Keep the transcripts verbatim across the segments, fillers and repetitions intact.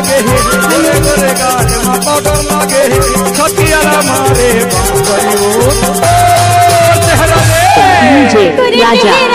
गोरे गोरे गाल मा पाउडर लागे हे, छतिया ला मारे बांसुरी ओ, ओ, चेहरा रे। डीजे राजा।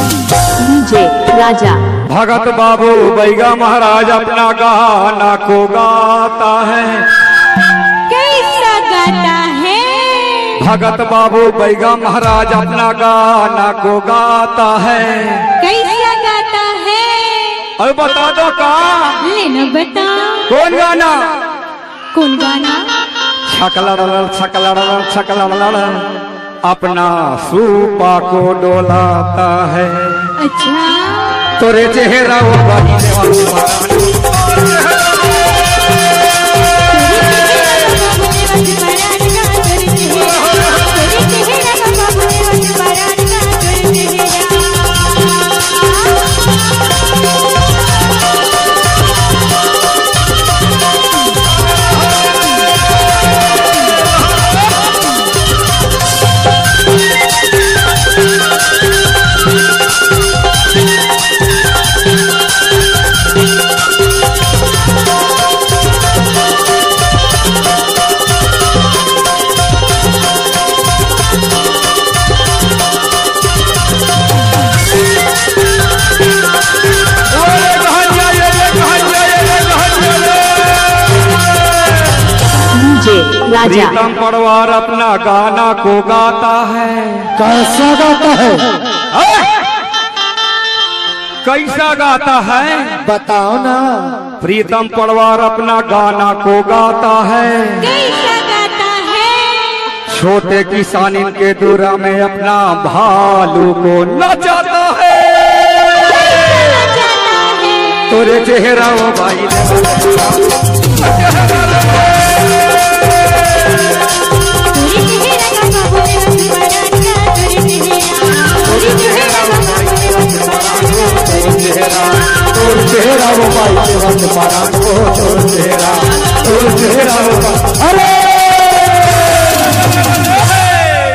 डीजे राजा। भगत बाबू बैगा महाराज अपना गाना को गाता है। कैसा गाता है? भगत बाबू बैगा महाराज अपना गाना को गाता है। कैसा गाता है? अरे बता दो का? लेना बता। कौन गाना? कौन गाना? छकलड़लड़, छकलड़लड़, छकलड़लड़, अपना सूपा को डोलाता है। अच्छा। तोरे चेहरा वो बनी देवा। डीजे राजा। प्रीतम पड़वार अपना गाना को गाता है। कैसा गाता है? हाँ? कैसा गाता है? बताओ ना। प्रीतम पड़वार अपना गाना को गाता है। कैसा गाता है? छोटे किसान इनके दूरा में अपना भालू को नचाता है। कैसा नचाता है? तोरे चेहरा वो भाई तोर चेहरा वो पाई के बंद पारा को, तोर चेहरा, तोर चेहरा वो पा-, अरे!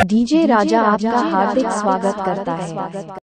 डीजे राजा आपका हार्दिक स्वागत करता है।